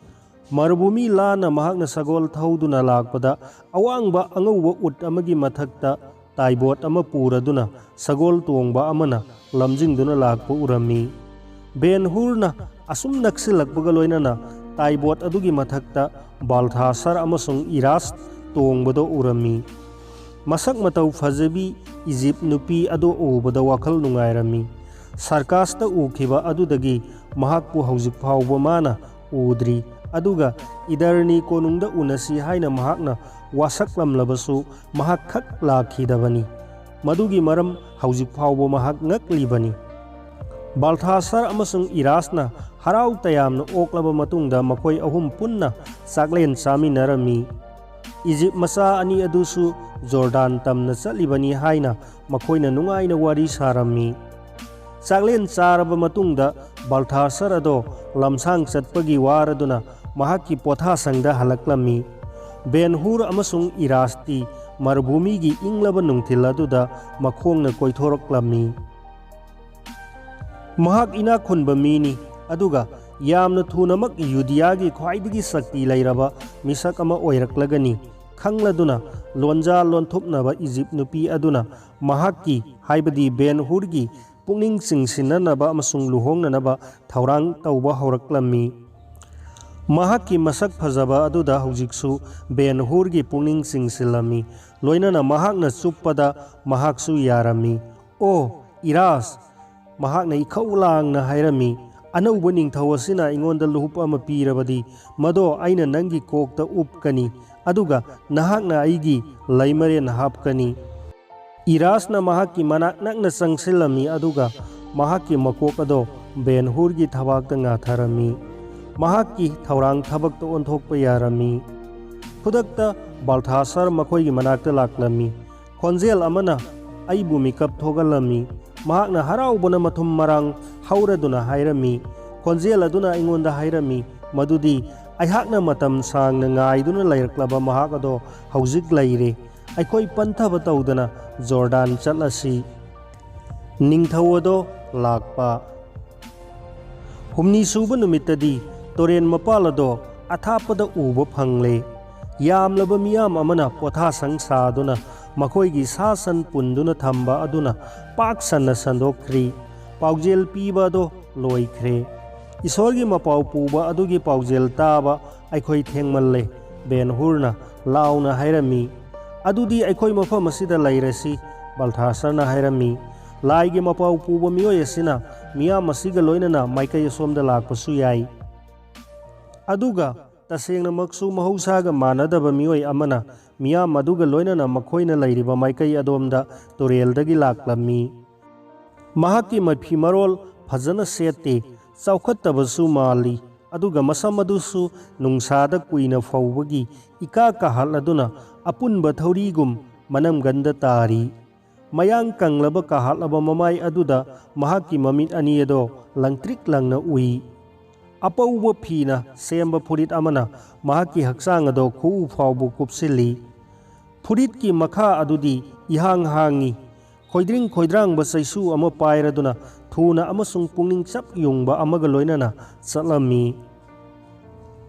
ꯃꯔꯨꯚꯨꯃꯤ ꯂꯥꯟꯅ ꯃꯍꯥꯛꯅ ꯁꯒꯣꯜ ꯊꯧꯗꯨꯅ ꯂꯥꯛꯄꯗ, ꯑꯋꯥꯡꯕ ꯑꯉꯧꯕ ꯎꯠ ꯑꯃꯒꯤ ꯃꯊꯛꯇ ꯇꯥꯏꯕꯣꯠ ꯑꯃ ꯄꯨꯔꯗꯨꯅ ꯁꯒꯣꯜ ꯇꯣꯡꯕ ꯑꯃꯅ ꯂꯝꯖꯤꯡꯗꯨꯅ ꯂꯥꯛꯄ ꯎꯔꯝꯃꯤ꯫ ꯕꯦꯟ ꯍꯨꯔꯅ ꯑꯁꯨꯝ ꯅꯛꯁꯤꯜꯂꯛꯄꯒ ꯂꯣꯏꯅꯅ ꯇꯥꯏꯕꯣꯠ ꯑꯗꯨꯒꯤ ꯃꯊꯛꯇ ꯕꯥꯜꯊꯥꯁꯔ ꯑꯃꯁꯨꯡ ꯏꯔꯥꯁ ꯇꯣꯡꯕꯗꯣ ꯎꯔꯝꯃꯤ꯫ ꯃꯁꯛ ꯃꯇꯧ ꯐꯖꯕꯤ ꯏꯖꯤꯞ ꯅꯨꯄꯤ ꯑꯗꯨ ꯎꯕꯗ ꯋꯥꯈꯜ ꯅꯨꯡꯉꯥꯏꯔꯝꯃꯤ꯫ ꯁꯔꯀꯥꯁꯇ ꯎꯈꯤꯕ ꯑꯗꯨꯗꯒꯤ ꯃꯍꯥꯛꯄꯨ ꯍꯧꯖꯤꯛ ꯐꯥꯎꯕ ꯃꯥꯅ ꯎꯗ꯭ꯔꯤ, ꯑꯗꯨꯒ ꯏꯗꯔꯅꯤ ꯀꯣꯅꯨꯡꯗ ꯎꯅꯁꯤ ꯍꯥꯏꯅ ꯃꯍꯥꯛꯅ ꯋꯥꯁꯛꯂꯝꯂꯕꯁꯨ ꯃꯍꯥꯛ ꯈꯛ ꯂꯥꯛꯈꯤꯗꯕꯅꯤ꯫ ꯃꯗꯨꯒꯤ ꯃꯔꯝ ꯍꯧꯖꯤꯛ ꯐꯥꯎꯕ ꯃꯍꯥꯛ ꯉꯛꯂꯤꯕꯅꯤ꯫ ꯕꯥꯜꯊꯥꯁꯔ ꯑꯃꯁꯨꯡ ꯏꯔꯥꯁꯅ ꯍꯔꯥꯎ ꯇꯌꯥꯝꯅ ꯑꯣꯛꯂꯕ ꯃꯇꯨꯡꯗ ꯃꯈꯣꯏ ꯑꯍꯨꯝ ꯄꯨꯟꯅ ꯆꯥꯛꯂꯦꯟ ꯆꯥꯃꯤꯟꯅꯔꯝꯃꯤ꯫ ꯏꯖꯤꯞ ꯃꯆꯥ ꯑꯅꯤ ꯑꯗꯨꯁꯨ ꯖꯣꯔꯗꯥꯟ ꯇꯝꯅ ꯆꯠꯂꯤꯕꯅꯤ ꯍꯥꯏꯅ ꯃꯈꯣꯏꯅ ꯅꯨꯡꯉꯥꯏꯅ ꯋꯥꯔꯤ ꯁꯥꯔꯝꯃꯤ꯫ ꯆꯥꯛꯂꯦꯟ ꯆꯥꯔꯕ ꯃꯇꯨꯡꯗ ꯕꯥꯜꯊꯥꯁꯔ ꯑꯗꯣ ꯂꯝꯁꯥꯡ ꯆꯠꯄꯒꯤ ꯋꯥꯔꯗꯨꯅ ꯃꯍꯥꯛꯀꯤ ꯄꯣꯊꯥꯁꯪꯗ ꯍꯜꯂꯛꯂꯝꯃꯤ꯫ ꯕꯦꯟ ꯍꯨꯔ ꯑꯃꯁꯨꯡ ꯏꯔꯥꯁꯇꯤ ꯃꯔꯨꯚꯨꯃꯤꯒꯤ ꯏꯪꯂꯕ ꯅꯨꯡꯊꯤꯜ ꯑꯗꯨꯗ ꯃꯈꯣꯡꯅ ꯀꯣꯏꯊꯣꯔꯛꯂꯝꯃꯤ꯫ ꯃꯍꯥꯛ ꯏꯅꯥꯛ ꯈꯨꯟꯕ ꯃꯤꯅꯤ, ꯑꯗꯨꯒ ꯌꯥꯝꯅ ꯊꯨꯅꯃꯛ ꯌꯨꯗꯤꯌꯥꯒꯤ ꯈ꯭ꯋꯥꯏꯗꯒꯤ ꯁꯛꯇꯤ ꯂꯩꯔꯕ ꯃꯤꯁꯛ ꯑꯃ ꯑꯣꯏꯔꯛꯂꯒꯅꯤ ꯈꯪꯂꯗꯨꯅ, ꯂꯣꯟꯖꯥ ꯂꯣꯟꯊꯨꯞꯅꯕ ꯏꯖꯤꯞ ꯅꯨꯄꯤ ꯑꯗꯨꯅ ꯃꯍꯥꯛꯀꯤ, ꯍꯥꯏꯕꯗꯤ ꯕꯦꯟ ꯍꯨꯔꯒꯤ ꯄꯨꯛꯅꯤꯡ ꯆꯤꯡꯁꯤꯟꯅꯅꯕ ꯑꯃꯁꯨꯡ ꯂꯨꯍꯣꯡꯅꯅꯕ ꯊꯧꯔꯥꯡ ꯇꯧꯕ ꯍꯧꯔꯛꯂꯝꯃꯤ꯫ ꯃꯍꯥꯛꯀꯤ ꯃꯁꯛ ꯐꯖꯕ ꯑꯗꯨꯗ ꯍꯧꯖꯤꯛꯁꯨ ꯕꯦꯟ ꯍꯨꯔꯒꯤ ꯄꯨꯛꯅꯤꯡ ꯆꯤꯡꯁꯤꯜꯂꯝꯃꯤ, ꯂꯣꯏꯅꯅ ꯃꯍꯥꯛꯅ ꯆꯨꯞꯄꯗ ꯃꯍꯥꯛꯁꯨ ꯌꯥꯔꯝꯃꯤ꯫ "ꯑꯣ, ꯏꯔꯥꯁ, ꯃꯍꯥꯛꯅ ꯏꯈꯧ ꯂꯥꯡꯅ ꯍꯥꯏꯔꯝꯃꯤ, "ꯑꯅꯧꯕ ꯅꯤꯡꯊꯧ ꯑꯁꯤꯅ ꯑꯩꯉꯣꯟꯗ ꯂꯨꯍꯨꯞ ꯑꯃ ꯄꯤꯔꯕꯗꯤ, ꯃꯗꯣ ꯑꯩꯅ ꯅꯪꯒꯤ ꯀꯣꯛꯇ ꯎꯞꯀꯅꯤ, ꯑꯗꯨꯒ ꯅꯍꯥꯛꯅ ꯑꯩꯒꯤ ꯂꯩꯃꯔꯦꯟ ꯍꯥꯞꯀꯅꯤ"꯫ ꯏꯔꯥꯁꯅ ꯃꯍꯥꯛꯀꯤ ꯃꯅꯥꯛ ꯅꯛꯅ ꯆꯪꯁꯤꯜꯂꯝꯃꯤ, ꯑꯗꯨꯒ ꯃꯍꯥꯛꯀꯤ ꯃꯀꯣꯛ ꯑꯗꯣ ꯕꯦꯟ ꯍꯨꯔꯒꯤ ꯊꯕꯥꯛꯇ ꯉꯥꯊꯔꯝꯃꯤ꯫ ꯃꯍꯥꯛꯀꯤ ꯊꯧꯔꯥꯡ ꯊꯕꯛꯇ ꯑꯣꯟꯊꯣꯛꯄ ꯌꯥꯔꯝꯃꯤ꯫ ꯈꯨꯗꯛꯇ ꯕꯜꯊꯥꯁꯔ ꯃꯈꯣꯏꯒꯤ ꯃꯅꯥꯛꯇ ꯂꯥꯛꯂꯝꯃꯤ꯫ ꯈꯣꯟꯖꯦꯜ ꯑꯃꯅ ꯑꯩꯕꯨ ꯃꯤꯀꯞ ꯊꯣꯛꯍꯜꯂꯝꯃꯤ꯫ ꯃꯍꯥꯛꯅ ꯍꯔꯥꯎꯕꯅ ꯃꯊꯨꯝ ꯃꯔꯥꯡ ꯍꯧꯔꯗꯨꯅ ꯍꯥꯏꯔꯝꯃꯤ꯫ ꯈꯣꯟꯖꯦꯜ ꯑꯗꯨꯅ ꯑꯩꯉꯣꯟꯗ ꯍꯥꯏꯔꯝꯃꯤ ꯃꯗꯨꯗꯤ ꯑꯩꯍꯥꯛꯅ ꯃꯇꯝ ꯁꯥꯡꯅ ꯉꯥꯏꯗꯨꯅ ꯂꯩꯔꯛꯂꯕ ꯃꯍꯥꯛ ꯑꯗꯣ ꯍꯧꯖꯤꯛ ꯂꯩꯔꯦ꯫ ꯑꯩꯈꯣꯏ ꯄꯟꯊꯕ ꯇꯧꯗꯅ ꯖꯣꯔꯗꯥꯟ ꯆꯠꯂꯁꯤ꯫ ꯅꯤꯡꯊꯧ ꯑꯗꯣ ꯂꯥꯛꯄ꯫ ꯍꯨꯝꯅꯤ ꯁꯨꯕ ꯅꯨꯃꯤꯠꯇꯗꯤ ꯇꯨꯔꯦꯟ ꯃꯄꯥꯜ ꯑꯗꯣ ꯑꯊꯥꯞꯄꯗ ꯎꯕ ꯐꯪꯂꯦ꯫ ꯌꯥꯝꯂꯕ ꯃꯤꯌꯥꯝ ꯑꯃꯅ ꯄꯣꯊꯥꯁꯪ ꯁꯥꯗꯨꯅ ꯃꯈꯣꯏꯒꯤ ꯁꯥ ꯁꯟ ꯄꯨꯟꯗꯨꯅ ꯊꯝꯕ ꯑꯗꯨꯅ ꯄꯥꯛ ꯁꯟꯅ ꯁꯟꯗꯣꯛꯈ꯭ꯔꯤ꯫ ꯄꯥꯎꯖꯦꯜ ꯄꯤꯕ ꯑꯗꯣ ꯂꯣꯏꯈ꯭ꯔꯦ꯫ "ꯏꯁꯣꯔꯒꯤ ꯃꯄꯥꯎ ꯄꯨꯕ ꯑꯗꯨꯒꯤ ꯄꯥꯎꯖꯦꯜ ꯇꯥꯕ ꯑꯩꯈꯣꯏ ꯊꯦꯡꯃꯜꯂꯦ", ꯕꯦꯟ ꯍꯨꯔꯅ ꯂꯥꯎꯅ ꯍꯥꯏꯔꯝꯃꯤ꯫ "ꯑꯗꯨꯗꯤ ꯑꯩꯈꯣꯏ ꯃꯐꯝ ꯑꯁꯤꯗ ꯂꯩꯔꯁꯤ", ꯕꯜꯊꯥꯁꯔꯅ ꯍꯥꯏꯔꯝꯃꯤ꯫ "ꯂꯥꯏꯒꯤ ꯃꯄꯥꯎ ꯄꯨꯕ ꯃꯤꯑꯣꯏ ꯑꯁꯤꯅ ꯃꯤꯌꯥꯝ ꯑꯁꯤꯒ ꯂꯣꯏꯅꯅ ꯃꯥꯏꯀꯩ ꯑꯁꯣꯝꯗ ꯂꯥꯛꯄꯁꯨ ꯌꯥꯏ"꯫ ꯑꯗꯨꯒ ꯇꯁꯦꯡꯅꯃꯛꯁꯨ ꯃꯍꯧꯁꯥꯒ ꯃꯥꯟꯅꯗꯕ ꯃꯤꯑꯣꯏ ꯑꯃꯅ ꯃꯤꯌꯥꯝ ꯑꯗꯨꯒ ꯂꯣꯏꯅꯅ ꯃꯈꯣꯏꯅ ꯂꯩꯔꯤꯕ ꯃꯥꯏꯀꯩ ꯑꯗꯣꯝꯗ ꯇꯨꯔꯦꯜꯗꯒꯤ ꯂꯥꯛꯂꯝꯃꯤ꯫ ꯃꯍꯥꯛꯀꯤ ꯃꯐꯤ ꯃꯔꯣꯜ ꯐꯖꯅ ꯁꯦꯠꯇꯦ, ꯆꯥꯎꯈꯠꯇꯕꯁꯨ ꯃꯥꯜꯂꯤ, ꯑꯗꯨꯒ ꯃꯁꯝ ꯑꯗꯨꯁꯨ ꯅꯨꯡꯁꯥꯗ ꯀꯨꯏꯅ ꯐꯧꯕꯒꯤ ꯏꯀꯥ ꯀꯥꯍꯠꯂꯗꯨꯅ ꯑꯄꯨꯟꯕ ꯊꯧꯔꯤꯒꯨꯝ ꯃꯅꯝꯒꯟꯗ ꯇꯥꯔꯤ꯫ ꯃꯌꯥꯡ ꯀꯪꯂꯕ ꯀꯥꯍꯠꯂꯕ ꯃꯃꯥꯏ ꯑꯗꯨꯗ ꯃꯍꯥꯛꯀꯤ ꯃꯃꯤꯠ ꯑꯅꯤ ꯑꯗꯣ ꯂꯪꯇ꯭ꯔꯤꯛ ꯂꯪꯅ ꯎꯏ꯫ ꯑꯄꯧꯕ ꯐꯤꯅ ꯁꯦꯝꯕ ꯐꯨꯔꯤꯠ ꯑꯃꯅ ꯃꯍꯥꯛꯀꯤ ꯍꯛꯆꯥꯡ ꯑꯗꯣ ꯈꯨꯎ ꯐꯥꯎꯕ ꯀꯨꯞꯁꯤꯜꯂꯤ꯫ ꯐꯨꯔꯤꯠꯀꯤ ꯃꯈꯥ ꯑꯗꯨꯗꯤ ꯏꯍꯥꯡ ꯍꯥꯡꯉꯤ꯫ ꯈꯣꯏꯗ꯭ꯔꯤꯡ ꯈꯣꯏꯗ꯭ꯔꯥꯡꯕ ꯆꯩꯁꯨ ꯑꯃ ꯄꯥꯏꯔꯗꯨꯅ ꯊꯨꯅ ꯑꯃꯁꯨꯡ ꯄꯨꯛꯅꯤꯡ ꯆꯞ ꯌꯨꯡꯕ ꯑꯃꯒ ꯂꯣꯏꯅꯅ ꯆꯠꯂꯝꯃꯤ꯫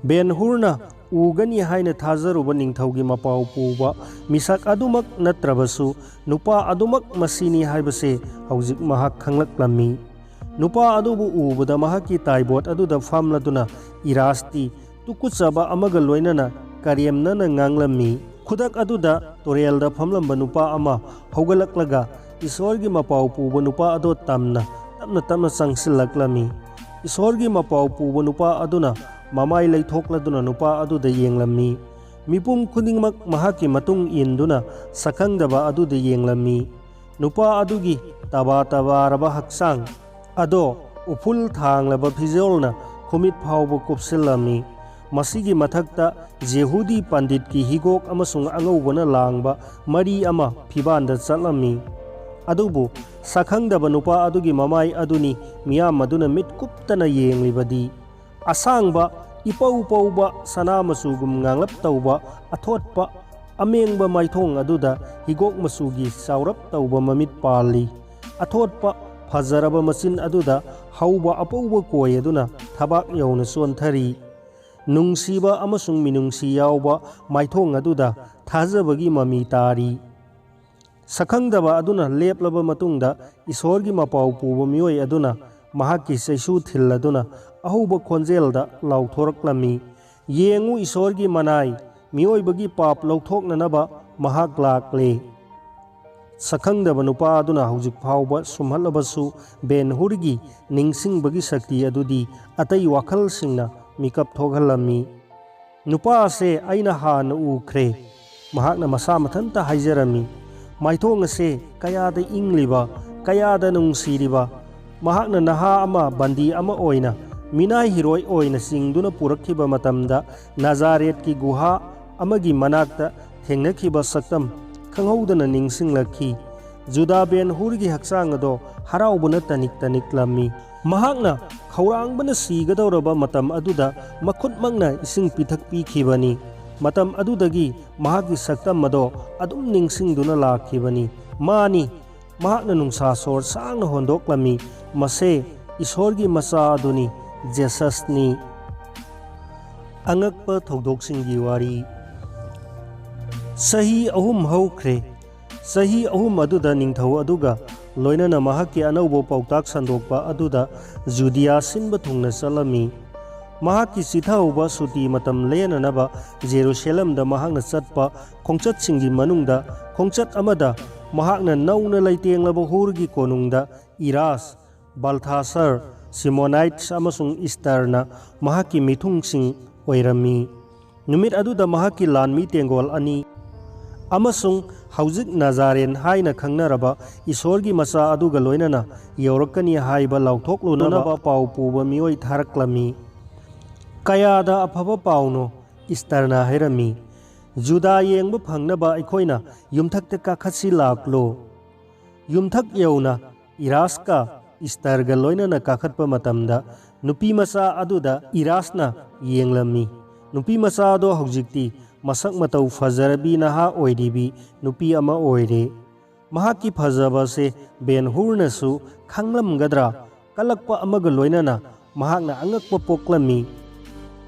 ꯕꯦꯟ ꯍꯨꯔꯅ ꯎꯒꯅꯤ ꯍꯥꯏꯅ ꯊꯥꯖꯔꯨꯕ ꯅꯤꯡꯊꯧꯒꯤ ꯃꯄꯥꯎ ꯄꯨꯕ ꯃꯤꯁꯛ ꯑꯗꯨꯃꯛ ꯅꯠꯇ꯭ꯔꯕꯁꯨ, ꯅꯨꯄꯥ ꯑꯗꯨꯃꯛ ꯃꯁꯤꯅꯤ ꯍꯥꯏꯕꯁꯦ ꯍꯧꯖꯤꯛ ꯃꯍꯥꯛ ꯈꯪꯂꯛꯂꯝꯃꯤ꯫ ꯅꯨꯄꯥ ꯑꯗꯨꯕꯨ ꯎꯕꯗ ꯃꯍꯥꯛꯀꯤ ꯇꯥꯏꯕꯣꯠ ꯑꯗꯨꯗ ꯐꯝꯂꯗꯨꯅ ꯏꯔꯥꯁꯇꯤ ꯇꯨꯀꯨꯠꯆꯕ ꯑꯃꯒ ꯂꯣꯏꯅꯅ ꯀꯔꯦꯝꯅꯅ ꯉꯥꯡꯂꯝꯃꯤ꯫ ꯈꯨꯗꯛ ꯑꯗꯨꯗ ꯇꯨꯔꯦꯜꯗ ꯐꯝꯂꯝꯕ ꯅꯨꯄꯥ ꯑꯃ ꯍꯧꯒꯠꯂꯛꯂꯒ ꯏꯁꯣꯔꯒꯤ ꯃꯄꯥꯎ ꯄꯨꯕ ꯅꯨꯄꯥ ꯑꯗꯣ ꯇꯝꯅ ꯇꯞꯅ ꯆꯪꯁꯤꯜꯂꯛꯂꯝꯃꯤ꯫ ꯏꯁꯣꯔꯒꯤ ꯃꯄꯥꯎ ꯄꯨꯕ ꯅꯨꯄꯥ ꯑꯗꯨꯅ ꯃꯃꯥꯏ ꯂꯩꯊꯣꯛꯂꯗꯨꯅ ꯅꯨꯄꯥ ꯑꯗꯨꯗ ꯌꯦꯡꯂꯝꯃꯤ꯫ ꯃꯤꯄꯨꯝ ꯈꯨꯗꯤꯡꯃꯛ ꯃꯍꯥꯛꯀꯤ ꯃꯇꯨꯡ ꯏꯟꯗꯨꯅ ꯁꯛꯈꯪꯗꯕ ꯑꯗꯨꯗ ꯌꯦꯡꯂꯝꯃꯤ꯫ ꯅꯨꯄꯥ ꯑꯗꯨꯒꯤ ꯇꯕꯥ ꯇꯕꯥꯔꯕ ꯍꯛꯆꯥꯡ ꯑꯗꯣ ꯎꯐꯨꯜ ꯊꯥꯡꯂꯕ ꯐꯤꯖꯣꯜꯅ ꯈꯨꯃꯤꯠ ꯐꯥꯎꯕ ꯀꯨꯞꯁꯤꯜꯂꯝꯃꯤ꯫ ꯃꯁꯤꯒꯤ ꯃꯊꯛꯇ ꯖꯦꯍꯨꯗꯤ ꯄꯟꯗꯤꯠꯀꯤ ꯍꯤꯒꯣꯛ ꯑꯃꯁꯨꯡ ꯑꯉꯧꯕꯅ ꯂꯥꯡꯕ ꯃꯔꯤ ꯑꯃ ꯐꯤꯕꯥꯟꯗ ꯆꯠꯂꯝꯃꯤ꯫ ꯑꯗꯨꯕꯨ ꯁꯛꯈꯪꯗꯕ ꯅꯨꯄꯥ ꯑꯗꯨꯒꯤ ꯃꯃꯥꯏ ꯑꯗꯨꯅꯤ ꯃꯤꯌꯥꯝ ꯑꯗꯨꯅ ꯃꯤꯠ ꯀꯨꯞꯇꯅ ꯌꯦꯡꯂꯤꯕꯗꯤ꯫ ꯑꯁꯥꯡꯕ, ꯏꯄꯧ ꯄꯧꯕ, ꯁꯅꯥ ꯃꯆꯨꯒꯨꯝ ꯉꯥꯡꯂꯞ ꯇꯧꯕ, ꯑꯊꯣꯠꯄ, ꯑꯃꯦꯡꯕ ꯃꯥꯏꯊꯣꯡ ꯑꯗꯨꯗ ꯍꯤꯒꯣꯛ ꯃꯆꯨꯒꯤ ꯆꯥꯎꯔꯞ ꯇꯧꯕ ꯃꯃꯤꯠ ꯄꯥꯜꯂꯤ꯫ ꯑꯊꯣꯠꯄ, ꯐꯖꯔꯕ ꯃꯆꯤꯟ ꯑꯗꯨꯗ ꯍꯧꯕ ꯑꯄꯧꯕ ꯀꯣꯏ ꯑꯗꯨꯅ ꯊꯕꯥꯛ ꯌꯧꯅ ꯆꯣꯟꯊꯔꯤ꯫ ꯅꯨꯡꯁꯤꯕ ꯑꯃꯁꯨꯡ ꯃꯤꯅꯨꯡꯁꯤ ꯌꯥꯎꯕ ꯃꯥꯏꯊꯣꯡ ꯑꯗꯨꯗ ꯊꯥꯖꯕꯒꯤ ꯃꯃꯤ ꯇꯥꯔꯤ꯫ ꯁꯛꯈꯪꯗꯕ ꯑꯗꯨꯅ ꯂꯦꯞꯂꯕ ꯃꯇꯨꯡꯗ ꯏꯁꯣꯔꯒꯤ ꯃꯄꯥꯎ ꯄꯨꯕ ꯃꯤꯑꯣꯏ ꯑꯗꯨꯅ ꯃꯍꯥꯛꯀꯤ ꯆꯩꯁꯨ ꯊꯤꯜꯂꯗꯨꯅ ꯑꯍꯧꯕ ꯈꯣꯟꯖꯦꯜꯗ ꯂꯥꯎꯊꯣꯔꯛꯂꯝꯃꯤ, "ꯌꯦꯡꯉꯨ, ꯏꯁꯣꯔꯒꯤ ꯃꯅꯥꯏ, ꯃꯤꯑꯣꯏꯕꯒꯤ ꯄꯥꯞ ꯂꯧꯊꯣꯛꯅꯅꯕ ꯃꯍꯥꯛ ꯂꯥꯛꯂꯦ!" ꯁꯛꯈꯪꯗꯕ ꯅꯨꯄꯥ ꯑꯗꯨꯅ ꯍꯧꯖꯤꯛ ꯐꯥꯎꯕ ꯁꯨꯝꯍꯠꯂꯕꯁꯨ, ꯕꯦꯟ ꯍꯨꯔꯒꯤ ꯅꯤꯡꯁꯤꯡꯕꯒꯤ ꯁꯛꯇꯤ ꯑꯗꯨꯗꯤ ꯑꯇꯩ ꯋꯥꯈꯜꯁꯤꯡꯅ ꯃꯤꯀꯞ ꯊꯣꯛꯍꯜꯂꯝꯃꯤ꯫ "ꯅꯨꯄꯥ ꯑꯁꯦ ꯑꯩꯅ ꯍꯥꯟꯅ ꯎꯈ꯭ꯔꯦ," ꯃꯍꯥꯛꯅ ꯃꯁꯥ ꯃꯊꯟꯇ ꯍꯥꯏꯖꯔꯝꯃꯤ꯫ "ꯃꯥꯏꯊꯣꯡ ꯑꯁꯦ ꯀꯌꯥꯗ ꯏꯪꯂꯤꯕ, ꯀꯌꯥꯗ ꯅꯨꯡꯁꯤꯔꯤꯕ!" ꯃꯍꯥꯛꯅ ꯅꯍꯥ ꯑꯃ, ꯕꯟꯗꯤ ꯑꯃ ꯑꯣꯏꯅ ꯃꯤꯅꯥꯏ ꯍꯤꯔꯣꯏ ꯑꯣꯏꯅ ꯆꯤꯡꯗꯨꯅ ꯄꯨꯔꯛꯈꯤꯕ ꯃꯇꯝꯗ, ꯅꯥꯖꯥꯔꯦꯠꯀꯤ ꯒꯨꯍꯥ ꯑꯃꯒꯤ ꯃꯅꯥꯛꯇ ꯊꯦꯡꯅꯈꯤꯕ ꯁꯛꯇꯝ ꯈꯪꯍꯧꯗꯅ ꯅꯤꯡꯁꯤꯡꯂꯛꯈꯤ꯫ ꯖꯨꯗꯥ ꯕꯦꯟ ꯍꯨꯔꯒꯤ ꯍꯛꯆꯥꯡ ꯑꯗꯣ ꯍꯔꯥꯎꯕꯅ ꯇꯅꯤꯛ ꯇꯅꯤꯛꯂꯝꯃꯤ꯫ ꯃꯍꯥꯛꯅ ꯈꯧꯔꯥꯡꯕꯅ ꯁꯤꯒꯗꯧꯔꯕ ꯃꯇꯝ ꯑꯗꯨꯗ ꯃꯈꯨꯠꯃꯛꯅ ꯏꯁꯤꯡ ꯄꯤꯊꯛꯄꯤꯈꯤꯕꯅꯤ꯫ ꯃꯇꯝ ꯑꯗꯨꯗꯒꯤ ꯃꯍꯥꯛꯀꯤ ꯁꯛꯇꯝ ꯑꯗꯣ ꯑꯗꯨꯝ ꯅꯤꯡꯁꯤꯡꯗꯨꯅ ꯂꯥꯛꯈꯤꯕꯅꯤ꯫ ꯃꯥꯅꯤ, ꯃꯍꯥꯛꯅ ꯅꯨꯡꯁꯥ ꯁꯣꯔ ꯁꯥꯡꯅ ꯍꯣꯟꯗꯣꯛꯂꯝꯃꯤ꯫ ꯃꯁꯦ ꯏꯁꯣꯔꯒꯤ ꯃꯆꯥ ꯑꯗꯨꯅꯤ, ꯖꯦꯁꯁꯅꯤ꯫ ꯑꯉꯛꯄ ꯊꯧꯗꯣꯛꯁꯤꯡꯒꯤ ꯋꯥꯔꯤ꯫ ꯆꯍꯤ ꯑꯍꯨꯝ ꯍꯧꯈ꯭ꯔꯦ꯫ ꯆꯍꯤ ꯑꯍꯨꯝ ꯑꯗꯨꯗ ꯅꯤꯡꯊꯧ ꯑꯗꯨꯒ ꯂꯣꯏꯅꯅ ꯃꯍꯥꯛꯀꯤ ꯑꯅꯧꯕ ꯄꯥꯎꯇꯥꯛ ꯁꯟꯗꯣꯛꯄ ꯑꯗꯨꯗ ꯖꯨꯗꯤꯌꯥ ꯁꯤꯟꯕ ꯊꯨꯡꯅ ꯆꯠꯂꯝꯃꯤ꯫ ꯃꯍꯥꯛꯀꯤ ꯆꯤꯊꯍꯧꯕ ꯁꯨꯇꯤ ꯃꯇꯝ ꯂꯦꯟꯅꯅꯕ ꯖꯦꯔꯨꯁꯂꯦꯝꯗ ꯃꯍꯥꯛꯅ ꯆꯠꯄ ꯈꯣꯡꯆꯠꯁꯤꯡꯒꯤ ꯃꯅꯨꯡꯗ ꯈꯣꯡꯆꯠ ꯑꯃꯗ ꯃꯍꯥꯛꯅ ꯅꯧꯅ ꯂꯩꯇꯦꯡꯂꯕ ꯍꯨꯔꯒꯤ ꯀꯣꯅꯨꯡꯗ ꯏꯔꯥꯁ ꯕꯜꯊꯥꯁꯔ, ꯁꯤꯃꯣꯅꯥꯏꯠꯁ ꯑꯃꯁꯨꯡ ꯏꯁꯇꯔꯅ ꯃꯍꯥꯛꯀꯤ ꯃꯤꯊꯨꯡꯁꯤꯡ ꯑꯣꯏꯔꯝꯃꯤ꯫ ꯅꯨꯃꯤꯠ ꯑꯗꯨꯗ ꯃꯍꯥꯛꯀꯤ ꯂꯥꯟꯃꯤ ꯇꯦꯡꯒꯣꯜ ꯑꯅꯤ ꯑꯃꯁꯨꯡ ꯍꯧꯖꯤꯛ ꯅꯥꯖꯥꯔꯦꯟ ꯍꯥꯏꯅ ꯈꯪꯅꯔꯕ ꯏꯁꯣꯔꯒꯤ ꯃꯆꯥ ꯑꯗꯨꯒ ꯂꯣꯏꯅꯅ ꯌꯧꯔꯛꯀꯅꯤ ꯍꯥꯏꯕ ꯂꯥꯎꯊꯣꯛꯂꯨꯅꯕ ꯄꯥꯎ ꯄꯨꯕ ꯃꯤꯑꯣꯏ ꯊꯥꯔꯛꯂꯝꯃꯤ꯫ "ꯀꯌꯥꯗ ꯑꯐꯕ ꯄꯥꯎꯅꯣ!" ꯏꯁꯇꯔꯅ ꯍꯥꯏꯔꯝꯃꯤ꯫ "ꯖꯨꯗꯥ ꯌꯦꯡꯕ ꯐꯪꯅꯕ ꯑꯩꯈꯣꯏꯅ ꯌꯨꯝꯊꯛꯇ ꯀꯥꯈꯠꯁꯤ ꯂꯥꯛꯂꯣ!" ꯌꯨꯝꯊꯛ ꯌꯧꯅ ꯏꯔꯥꯁꯀ ꯏꯁꯇꯔꯒ ꯂꯣꯏꯅꯅ ꯀꯥꯈꯠꯄ ꯃꯇꯝꯗ, ꯅꯨꯄꯤ ꯃꯆꯥ ꯑꯗꯨꯗ ꯏꯔꯥꯁꯅ ꯌꯦꯡꯂꯝꯃꯤ꯫ ꯅꯨꯄꯤ ꯃꯆꯥ ꯑꯗꯣ ꯍꯧꯖꯤꯛꯇꯤ ꯃꯁꯛ ꯃꯇꯧ ꯐꯖꯔꯕꯤ ꯅꯍꯥ ꯑꯣꯏꯔꯤꯕꯤ ꯅꯨꯄꯤ ꯑꯃ ꯑꯣꯏꯔꯦ꯫ ꯃꯍꯥꯛꯀꯤ ꯐꯖꯕꯁꯦ ꯕꯦꯟ ꯍꯨꯔꯅꯁꯨ ꯈꯪꯂꯝꯒꯗ꯭ꯔꯥ? ꯀꯜꯂꯛꯄ ꯑꯃꯒ ꯂꯣꯏꯅꯅ ꯃꯍꯥꯛꯅ ꯑꯉꯛꯄ ꯄꯣꯛꯂꯝꯃꯤ꯫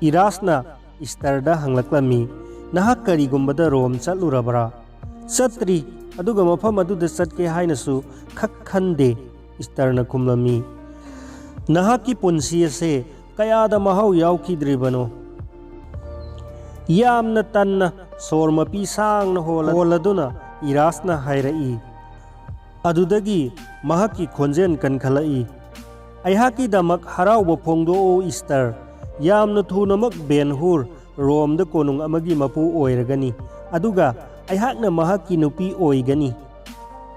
ꯏꯔꯥꯁꯅ ꯏꯁꯇꯔꯗ ꯍꯪꯂꯛꯂꯝꯃꯤ, "ꯅꯍꯥꯛ ꯀꯔꯤꯒꯨꯝꯕꯗ ꯔꯣꯝ ꯆꯠꯂꯨꯔꯕ꯭ꯔꯥ?" "ꯆꯠꯇ꯭ꯔꯤ, ꯑꯗꯨꯒ ꯃꯐꯝ ꯑꯗꯨꯗ ꯆꯠꯀꯦ ꯍꯥꯏꯅꯁꯨ ꯈꯛ ꯈꯟꯗꯦ," ꯏꯁꯇꯔꯅ ꯈꯨꯝꯂꯝꯃꯤ꯫ "ꯅꯍꯥꯛꯀꯤ ꯄꯨꯟꯁꯤ ꯑꯁꯦ ꯀꯌꯥꯗ ꯃꯍꯥꯎ ꯌꯥꯎꯈꯤꯗ꯭ꯔꯤꯕꯅꯣ!" ꯌꯥꯝꯅ ꯇꯟꯅ ꯁꯣꯔ ꯃꯄꯤ ꯁꯥꯡꯅ ꯍꯣꯜꯂ-, ꯍꯣꯜꯂꯗꯨꯅ ꯏꯔꯥꯁꯅ ꯍꯥꯏꯔꯛꯏ꯫ ꯑꯗꯨꯗꯒꯤ ꯃꯍꯥꯛꯀꯤ ꯈꯣꯟꯖꯦꯜ ꯀꯟꯈꯠꯂꯛꯏ, "ꯑꯩꯍꯥꯛꯀꯤꯗꯃꯛ ꯍꯔꯥꯎꯕ ꯐꯣꯡꯗꯣꯛꯎ, ꯏꯁꯇꯔ꯫ ꯌꯥꯝꯅ ꯊꯨꯅꯃꯛ ꯕꯦꯟ ꯍꯨꯔ ꯔꯣꯝꯗ ꯀꯣꯅꯨꯡ ꯑꯃꯒꯤ ꯃꯄꯨ ꯑꯣꯏꯔꯒꯅꯤ, ꯑꯗꯨꯒ ꯑꯩꯍꯥꯛꯅ ꯃꯍꯥꯛꯀꯤ ꯅꯨꯄꯤ ꯑꯣꯏꯒꯅꯤ꯫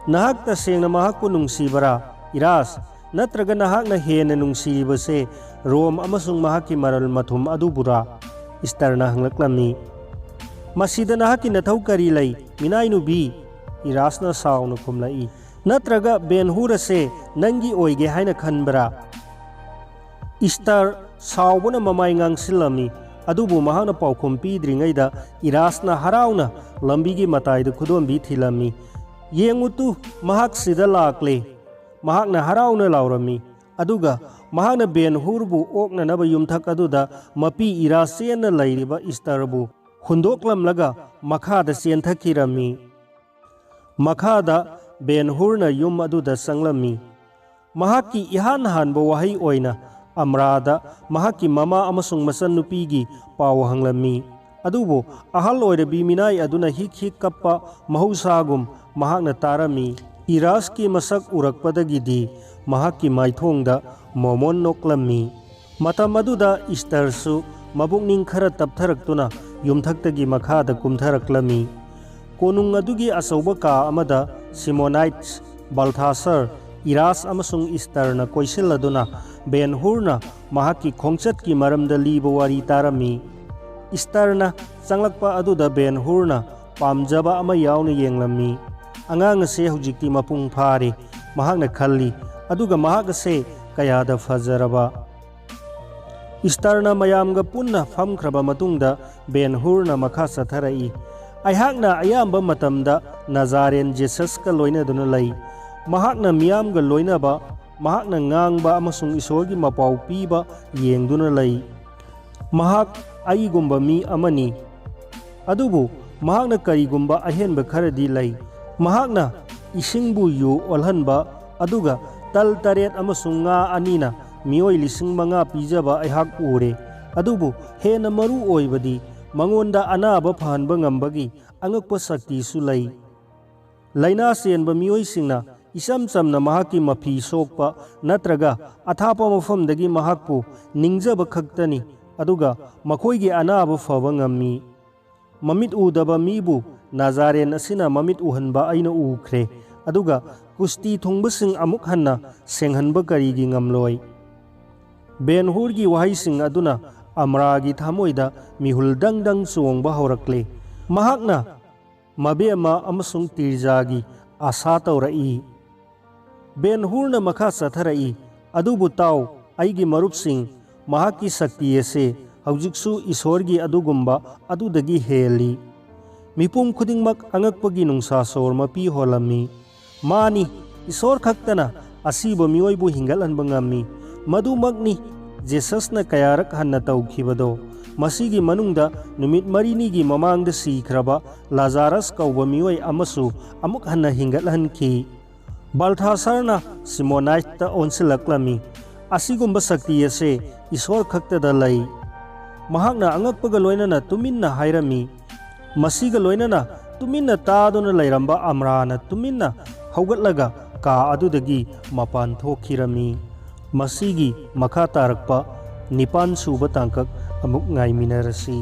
ꯅꯍꯥꯛ ꯇꯁꯦꯡꯅ ꯃꯍꯥꯛꯄꯨ ꯅꯨꯡꯁꯤꯕꯔꯥ, ꯏꯔꯥꯁ? ꯅꯠꯇ꯭ꯔꯒ ꯅꯍꯥꯛꯅ ꯍꯦꯟꯅ ꯅꯨꯡꯁꯤꯔꯤꯕꯁꯦ ꯔꯣꯝ ꯑꯃꯁꯨꯡ ꯃꯍꯥꯛꯀꯤ ꯃꯔꯜ ꯃꯊꯨꯝ ꯑꯗꯨꯕꯨꯔꯥ?" ꯏꯁꯇꯔꯅ ꯍꯪꯂꯛꯂꯝꯃꯤ꯫ "ꯃꯁꯤꯗ ꯅꯍꯥꯛꯀꯤ ꯅꯊꯧ ꯀꯔꯤ ꯂꯩ, ꯃꯤꯅꯥꯏꯅꯨꯕꯤ?" ꯏꯔꯥꯁꯅ ꯁꯥꯎꯅ ꯈꯨꯝꯂꯛꯏ꯫ "ꯅꯠꯇ꯭ꯔꯒ ꯕꯦꯟ ꯍꯨꯔ ꯑꯁꯦ ꯅꯪꯒꯤ ꯑꯣꯏꯒꯦ ꯍꯥꯏꯅ ꯈꯟꯕ꯭ꯔꯥ?" ꯏꯁꯇꯔ ꯁꯥꯎꯕꯅ ꯃꯃꯥꯏ ꯉꯥꯡꯁꯤꯜꯂꯝꯃꯤ, ꯑꯗꯨꯕꯨ ꯃꯍꯥꯛꯅ ꯄꯥꯎꯈꯨꯝ ꯄꯤꯗ꯭ꯔꯤꯉꯩꯗ ꯏꯔꯥꯁꯅ ꯍꯔꯥꯎꯅ ꯂꯝꯕꯤꯒꯤ ꯃꯇꯥꯏꯗ ꯈꯨꯗꯣꯝꯕꯤ ꯊꯤꯜꯂꯝꯃꯤ꯫ "ꯌꯦꯡꯉꯨ ꯇꯨ, ꯃꯍꯥꯛ ꯁꯤꯗ ꯂꯥꯛꯂꯦ!" ꯃꯍꯥꯛꯅ ꯍꯔꯥꯎꯅ ꯂꯥꯎꯔꯝꯃꯤ, ꯑꯗꯨꯒ ꯃꯍꯥꯛꯅ ꯕꯦꯟ ꯍꯨꯔꯕꯨ ꯑꯣꯛꯅꯅꯕ ꯌꯨꯝꯊꯛ ꯑꯗꯨꯗ ꯃꯄꯤ ꯏꯔꯥ ꯆꯦꯟꯅ ꯂꯩꯔꯤꯕ ꯏꯁꯇꯔꯕꯨ ꯍꯨꯟꯗꯣꯛꯂꯝꯂꯒ ꯃꯈꯥꯗ ꯆꯦꯟꯊꯈꯤꯔꯝꯃꯤ꯫ ꯃꯈꯥꯗ ꯕꯦꯟ ꯍꯨꯔꯅ ꯌꯨꯝ ꯑꯗꯨꯗ ꯆꯪꯂꯝꯃꯤ꯫ ꯃꯍꯥꯛꯀꯤ ꯏꯍꯥꯟ ꯍꯥꯟꯕ ꯋꯥꯍꯩ ꯑꯣꯏꯅ ꯑꯝꯔꯥꯗ ꯃꯍꯥꯛꯀꯤ ꯃꯃꯥ ꯑꯃꯁꯨꯡ ꯃꯆꯟꯅꯨꯄꯤꯒꯤ ꯄꯥꯎ ꯍꯪꯂꯝꯃꯤ꯫ ꯑꯗꯨꯕꯨ ꯑꯍꯜ ꯑꯣꯏꯔꯕꯤ ꯃꯤꯅꯥꯏ ꯑꯗꯨꯅ ꯍꯤꯛ ꯍꯤꯛ ꯀꯞꯄ ꯃꯍꯧꯁꯥꯒꯨꯝ ꯃꯍꯥꯛꯅ ꯇꯥꯔꯝꯃꯤ꯫ ꯏꯔꯥꯁꯀꯤ ꯃꯁꯛ ꯎꯔꯛꯄꯗꯒꯤꯗꯤ ꯃꯍꯥꯛꯀꯤ ꯃꯥꯏꯊꯣꯡꯗ ꯃꯣꯃꯣꯟ ꯅꯣꯛꯂꯝꯃꯤ꯫ ꯃꯇꯝ ꯑꯗꯨꯗ ꯏꯁꯇꯔꯁꯨ ꯃꯕꯨꯛꯅꯤꯡ ꯈꯔ ꯇꯞꯊꯔꯛꯇꯨꯅ ꯌꯨꯝꯊꯛꯇꯒꯤ ꯃꯈꯥꯗ ꯀꯨꯝꯊꯔꯛꯂꯝꯃꯤ꯫ ꯀꯣꯅꯨꯡ ꯑꯗꯨꯒꯤ ꯑꯆꯧꯕ ꯀꯥ ꯑꯃꯗ ꯁꯤꯃꯣꯅꯥꯏꯠꯁ, ꯕꯜꯊꯥꯁꯔ, ꯏꯔꯥꯁ ꯑꯃꯁꯨꯡ ꯏꯁꯇꯔꯅ ꯀꯣꯏꯁꯤꯜꯂꯗꯨꯅ ꯕꯦꯟ ꯍꯨꯔꯅ ꯃꯍꯥꯛꯀꯤ ꯈꯣꯡꯆꯠꯀꯤ ꯃꯔꯝꯗ ꯂꯤꯕ ꯋꯥꯔꯤ ꯇꯥꯔꯝꯃꯤ꯫ ꯏꯁꯇꯔꯅ ꯆꯪꯂꯛꯄ ꯑꯗꯨꯗ ꯕꯦꯟ ꯍꯨꯔꯅ ꯄꯥꯝꯖꯕ ꯑꯃ ꯌꯥꯎꯅ ꯌꯦꯡꯂꯝꯃꯤ꯫ "ꯑꯉꯥꯡ ꯑꯁꯦ ꯍꯧꯖꯤꯛꯇꯤ ꯃꯄꯨꯡ ꯐꯥꯔꯦ", ꯃꯍꯥꯛꯅ ꯈꯜꯂꯤ, "ꯑꯗꯨꯒ ꯃꯍꯥꯛ ꯑꯁꯦ ꯀꯌꯥꯗ ꯐꯖꯔꯕ!" ꯏꯁꯇꯔꯅ ꯃꯌꯥꯝꯒ ꯄꯨꯟꯅ ꯐꯝꯈ꯭ꯔꯕ ꯃꯇꯨꯡꯗ ꯕꯦꯟ ꯍꯨꯔꯅ ꯃꯈꯥ ꯆꯠꯊꯔꯛꯏ, "ꯑꯩꯍꯥꯛꯅ ꯑꯌꯥꯝꯕ ꯃꯇꯝꯗ ꯅꯥꯖꯥꯔꯦꯟ ꯖꯦꯁꯁꯀ ꯂꯣꯏꯅꯗꯨꯅ ꯂꯩ꯫ ꯃꯍꯥꯛꯅ ꯃꯤꯌꯥꯝꯒ ꯂꯣꯏꯅꯕ, ꯃꯍꯥꯛꯅ ꯉꯥꯡꯕ ꯑꯃꯁꯨꯡ ꯏꯁꯣꯔꯒꯤ ꯃꯄꯥꯎ ꯄꯤꯕ ꯌꯦꯡꯗꯨꯅ ꯂꯩ꯫ ꯃꯍꯥꯛ ꯑꯩꯒꯨꯝꯕ ꯃꯤ ꯑꯃꯅꯤ꯫ ꯑꯗꯨꯕꯨ ꯃꯍꯥꯛꯅ ꯀꯔꯤꯒꯨꯝꯕ ꯑꯍꯦꯟꯕ ꯈꯔꯗꯤ ꯂꯩ꯫ ꯃꯍꯥꯛꯅ ꯏꯁꯤꯡꯕꯨ ꯌꯨ ꯑꯣꯜꯍꯟꯕ, ꯑꯗꯨꯒ ꯇꯜ ꯇꯔꯦꯠ ꯑꯃꯁꯨꯡ ꯉꯥ ꯑꯅꯤꯅ ꯃꯤꯑꯣꯏ ꯂꯤꯁꯤꯡ ꯃꯉꯥ ꯄꯤꯖꯕ ꯑꯩꯍꯥꯛ ꯎꯔꯦ꯫ ꯑꯗꯨꯕꯨ ꯍꯦꯟꯅ ꯃꯔꯨ ꯑꯣꯏꯕꯗꯤ ꯃꯉꯣꯟꯗ ꯑꯅꯥꯕ ꯐꯍꯟꯕ ꯉꯝꯕꯒꯤ ꯑꯉꯛꯄ ꯁꯛꯇꯤꯁꯨ ꯂꯩ꯫ ꯂꯥꯏꯅꯥ ꯆꯦꯟꯕ ꯃꯤꯑꯣꯏꯁꯤꯡꯅ ꯏꯆꯝ ꯆꯝꯅ ꯃꯍꯥꯛꯀꯤ ꯃꯐꯤ ꯁꯣꯛꯄ ꯅꯠꯇ꯭ꯔꯒ ꯑꯊꯥꯞꯄ ꯃꯐꯝꯗꯒꯤ ꯃꯍꯥꯛꯄꯨ ꯅꯤꯡꯖꯕ ꯈꯛꯇꯅꯤ, ꯑꯗꯨꯒ ꯃꯈꯣꯏꯒꯤ ꯑꯅꯥꯕ ꯐꯕ ꯉꯝꯃꯤ꯫ ꯃꯃꯤꯠ ꯎꯗꯕ ꯃꯤꯕꯨ ꯅꯥꯖꯥꯔꯦꯟ ꯑꯁꯤꯅ ꯃꯃꯤꯠ ꯎꯍꯟꯕ ꯑꯩꯅ ꯎꯈ꯭ꯔꯦ, ꯑꯗꯨꯒ ꯀꯨꯁꯇꯤ ꯊꯨꯡꯕꯁꯤꯡ ꯑꯃꯨꯛ ꯍꯟꯅ ꯁꯦꯡꯍꯟꯕ ꯀꯔꯤꯒꯤ ꯉꯝꯂꯣꯏ?" ꯕꯦꯟ ꯍꯨꯔꯒꯤ ꯋꯥꯍꯩꯁꯤꯡ ꯑꯗꯨꯅ ꯑꯃ꯭ꯔꯥꯒꯤ ꯊꯃꯣꯏꯗ ꯃꯤꯍꯨꯜ ꯗꯪ ꯗꯪ ꯆꯣꯡꯕ ꯍꯧꯔꯛꯂꯦ꯫ ꯃꯍꯥꯛꯅ ꯃꯕꯦꯝꯃ ꯑꯃꯁꯨꯡ ꯇꯤꯔꯖꯥꯒꯤ ꯑꯥꯁꯥ ꯇꯧꯔꯛꯏ꯫ ꯕꯦꯟ ꯍꯨꯔꯅ ꯃꯈꯥ ꯆꯠꯊꯔꯛꯏ, "ꯑꯗꯨꯕꯨ ꯇꯥꯎ, ꯑꯩꯒꯤ ꯃꯔꯨꯞꯁꯤꯡ, ꯃꯍꯥꯛꯀꯤ ꯁꯛꯇꯤ ꯑꯁꯤ ꯍꯧꯖꯤꯛꯁꯨ ꯏꯁꯣꯔꯒꯤ ꯑꯗꯨꯒꯨꯝꯕ ꯑꯗꯨꯗꯒꯤ ꯍꯦꯜꯂꯤ꯫" ꯃꯤꯄꯨꯝ ꯈꯨꯗꯤꯡꯃꯛ ꯑꯉꯛꯄꯒꯤ ꯅꯨꯡꯁꯥ ꯁꯣꯔ ꯃꯄꯤ ꯍꯣꯜꯂꯝꯃꯤ꯫ ꯃꯥꯅꯤ, ꯏꯁꯣꯔ ꯈꯛꯇꯅ ꯑꯁꯤꯕ ꯃꯤꯑꯣꯏꯕꯨ ꯍꯤꯡꯒꯠꯍꯟꯕ ꯉꯝꯃꯤ꯫ ꯃꯗꯨꯃꯛꯅꯤ ꯖꯦꯁꯁꯅ ꯀꯌꯥꯔꯛ ꯍꯟꯅ ꯇꯧꯈꯤꯕꯗꯣ꯫ ꯃꯁꯤꯒꯤ ꯃꯅꯨꯡꯗ ꯅꯨꯃꯤꯠ ꯃꯔꯤꯅꯤꯒꯤ ꯃꯃꯥꯡꯗ ꯁꯤꯈ꯭ꯔꯕ ꯂꯥꯖꯥꯔꯁ ꯀꯧꯕ ꯃꯤꯑꯣꯏ ꯑꯃꯁꯨ ꯑꯃꯨꯛ ꯍꯟꯅ ꯍꯤꯡꯒꯠꯍꯟꯈꯤ꯫ ꯕꯜꯊꯥꯁꯔꯅ ꯁꯤꯃꯣꯅꯥꯏꯠꯇ ꯑꯣꯟꯁꯤꯜꯂꯛꯂꯝꯃꯤ꯫ "ꯑꯁꯤꯒꯨꯝꯕ ꯁꯛꯇꯤ ꯑꯁꯤ ꯏꯁꯣꯔ ꯈꯛꯇꯗ ꯂꯩ꯫" ꯃꯍꯥꯛꯅ ꯑꯉꯛꯄꯒ ꯂꯣꯏꯅꯅ ꯇꯨꯃꯤꯟꯅ ꯍꯥꯏꯔꯝꯃꯤ꯫ ꯃꯁꯤꯒ ꯂꯣꯏꯅꯅ ꯇꯨꯃꯤꯟꯅ ꯇꯥꯗꯨꯅ ꯂꯩꯔꯝꯕ ꯑꯝꯔꯥꯅ ꯇꯨꯃꯤꯟꯅ ꯍꯧꯒꯠꯂꯒ ꯀꯥ ꯑꯗꯨꯗꯒꯤ ꯃꯄꯥꯟ ꯊꯣꯛꯈꯤꯔꯝꯃꯤ꯫ ꯃꯁꯤꯒꯤ ꯃꯈꯥ ꯇꯥꯔꯛꯄ ꯅꯤꯄꯥꯟ ꯁꯨꯕ ꯇꯥꯡꯀꯛ ꯑꯃꯨꯛ ꯉꯥꯏꯃꯤꯟꯅꯔꯁꯤ꯫